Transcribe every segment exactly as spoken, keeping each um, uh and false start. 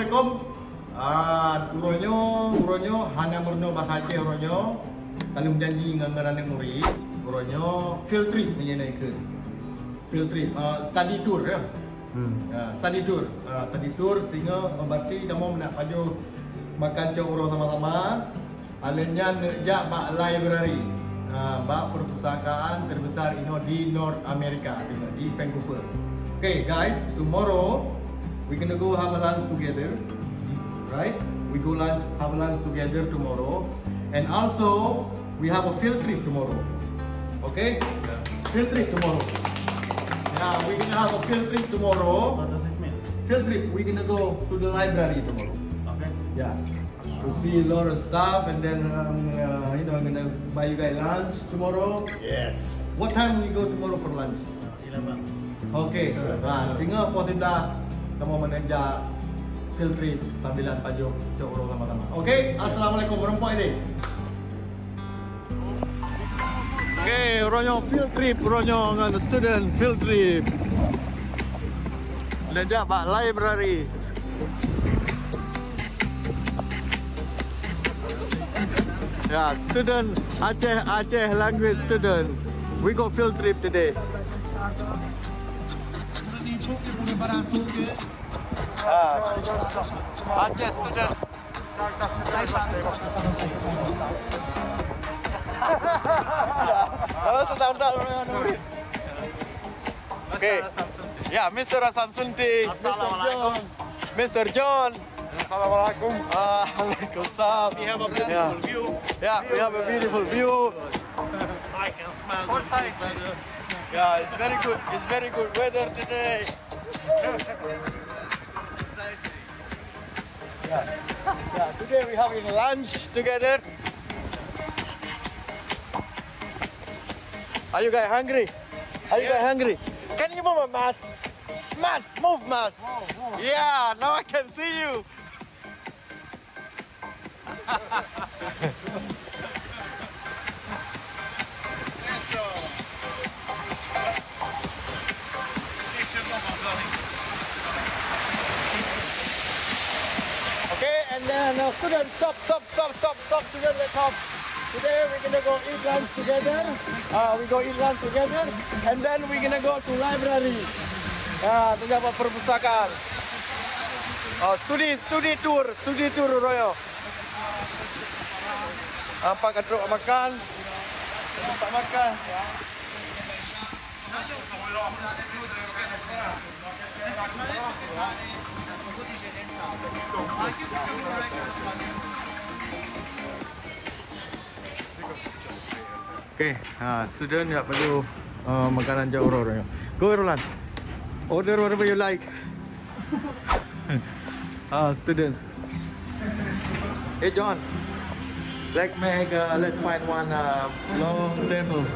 Assalamualaikum. Ah, uroe nyoe, uroe nyoe hana meurunoe bak hajeh uroe nyoe. Ka lheueh janji ngon, ngon aneuk murit, uroe nyoe field trip meunyoe na ikheun. Field trip, ah, study tour ya. Hmm. Ya, study tour. Ah, study tour, singoh, ah, berarti kamoe nak pajoh makan cok uroe sama-sama. Alèh nyan neuk jak bak library, ah, bak perpustakaan terbesar inoe di North America, di Vancouver. Okay, guys, tomorrow we gonna go have a lunch together, right? We go lunch, have a lunch together tomorrow, and also we have a field trip tomorrow. Okay? Field trip tomorrow. Yeah, we gonna have a field trip tomorrow. What does it mean? Field trip, we gonna go to the library tomorrow. Okay. Yeah. To see a lot of stuff, and then, um, uh, you know, I'm gonna buy you guys lunch tomorrow. Yes. What time we go tomorrow for lunch? Eleven. Okay. Ha, singoh poh siblaih kamoe meunan jak field trip sambilan pajoh cok uroe sama-sama. Okay, assalamualaikum warahmatullahi wabarakatuh. Okay, uroe nyoe field trip, uroe nyoe ngon student field trip. Dan jak bak library. Yeah, student Aceh, Aceh language student. We go field trip today. Ah, Aceh student. Okay. Yeah, Mister Samsunti. Assalamualaikum. Mister John. Assalamualaikum. Ah, waalaikumsalam. We have a beautiful view. Yeah, we have a beautiful view. I can smell the food weather. Yeah, it's very good. It's very good weather today. Yeah. Yeah, today we having lunch together. Are you guys hungry? Are you guys hungry? Can you move a mask? Mask, move mask. Yeah, now I can see you. Okay, and then, uh, student, stop, stop, stop, stop, stop, student, let's stop. Today we're gonna go eat lunch together. Uh, we go eat lunch together, and then we're gonna go to library. Ah, tu dapat perpustakaan. Oh, study, study tour, study tour, Royo. Apa ka trok makan? Trok makan. Okay, ha, student jak pajoh, uh, makanan jak uroe-uroe. Go, Roland. Order whatever you like. Ah, student. Hey, John. Let's make, uh, let's find one, uh, long table.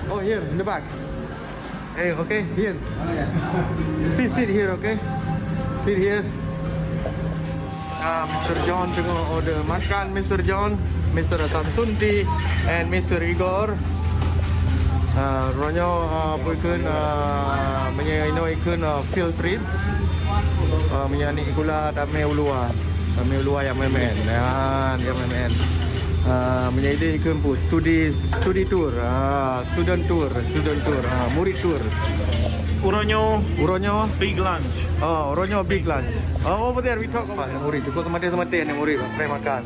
Oh, here, in the back. Hey, okay, here. Sit, sit here, okay? Sit here. Ah, Mister John teungoh order makan, Mister John, Mister Samsunti, and Mister Igor. Ah, uroe nyoe, ah, peue kheun, ah, meunyoe inoe ikheun, ah, field trip. Ah, meunyoe aneuk sikula tamé u luwa. Tamé u luwa jak meu'en-meu'en. Nyan, jak meu'en-meu'en. Ah, meunyoe idéh ikheun peue, study, study tour. Ah, student tour, student tour. Ah, murid tour. Uroe nyoe, uroe nyoe big lunch. Oh, uroe nyoe big lunch. Oh, over there we talk about murid. Cukup seumaté-seumaté ni murid, boleh makan.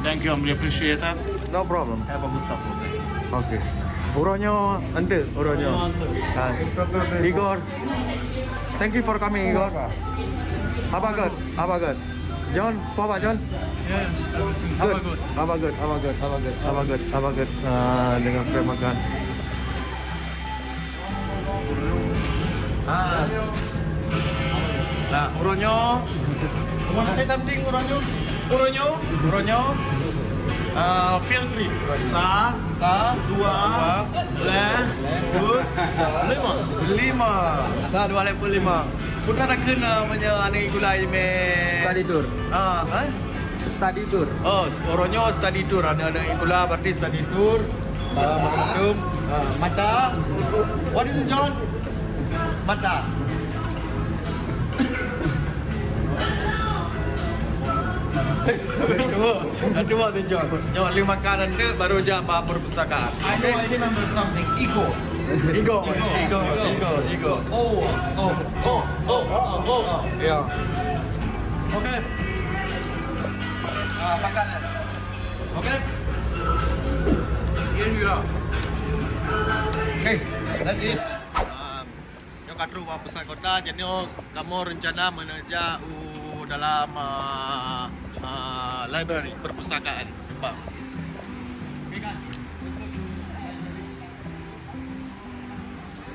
Thank you, I really appreciate that. No problem. Have a good supper. Okay. Uroe nyoe eunteuk, uroe nyoe. Uroe nyoe eunteuk. Ah. Igor. Thank you for coming, Igor. Apa good? Apa good? John, apa John? Yeah, everything. Good. Apa good? Apa good? Apa good? Apa good? Apa good? Ah, dengan friend makan. Ah. Nah, uroe nyoe. Say something uroe nyoe. Uroe nyoe, uroe nyoe. Ah, field trip. Sa, sa, dua, dua, lhèe, peuet, lima. Lima. Sa dua lhèe peuet lima. Peue na kheun, ah, meunyoe aneuk sikula mé study tour. Ah, ha? Study tour. Oh, uroe nyoe study tour. Aneuk-aneuk sikula berarti study tour. Assalamualaikum. Ah, mata. What is it, John? Mata. Dua, dua tu, John. John, lima kali nanti baru jak ba perpustakaan. I know, I remember something. Ego. Ego, ego, ego, ego. Oh, oh, oh, oh, oh, oh. Ya. Okey. Ah, makan. Okey. Ini lah. Okey, lagi. Ah, nyoe ka trok bak pusat kota, jadi nyoe kamoe rencana meuneuja u dalam, ah, ah, library, perpustakaan. Nampak? Okey, kan?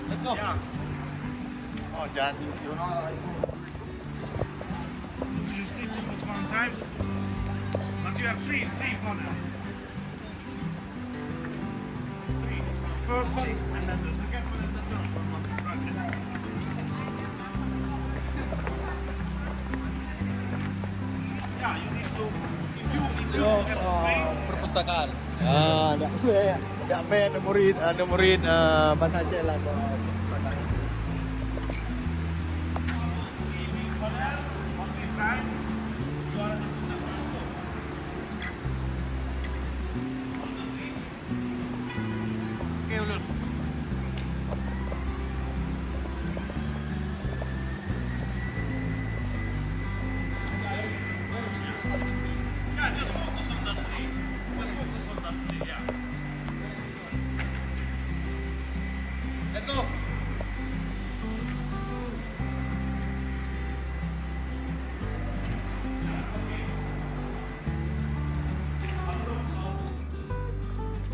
Let's go. Oh, jangan. You know, you sleep too much one times, but you have three, three corner. Three. First one, and then the second one, and the third one. Right, yes. Yeah, you need to, if you, if you Yo, have a uh, perpustakaan. Ah, dak, dak bad murid, ada murid, uh, bahasa Aceh lah. Okay, ulun. Yeah, just focus on that three. Just focus on that three, yeah. Let's go.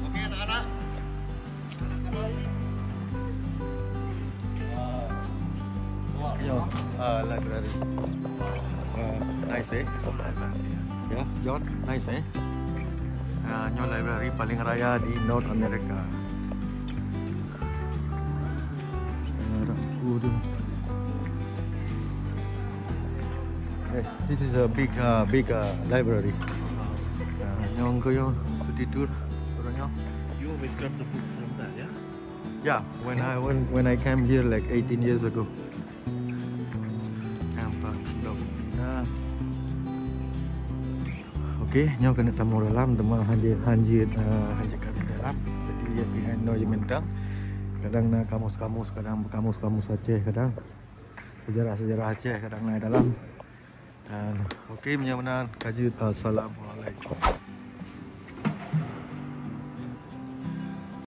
Okey, anak-anak. Yo, uh, library. Uh, nice, eh? Ya, John, nice, eh? Uh, nyoe library paling raya di North America. Eh, this is a big, uh, big, uh, library. Uh, nyoe keuh nyoe, study tour, orang nyoe. You always grab the book from there, yeah? Yeah, when I, when, when I came here like eighteen years ago. Nampak, sudah. Nah. Okey, nyoe keuneuk tamong dalam, teuma hanjeuet, hanjeuet, eh, hanjeuet ka di dalam. Jadi, ya, pihak nyoe je mantong. Kadang na kamus-kamus, kadang kamus-kamus Aceh, kadang sejarah-sejarah Aceh, kadang na dalam. Dan, okey, meunyoe meunan, ka jeuet, eh, assalamualaikum.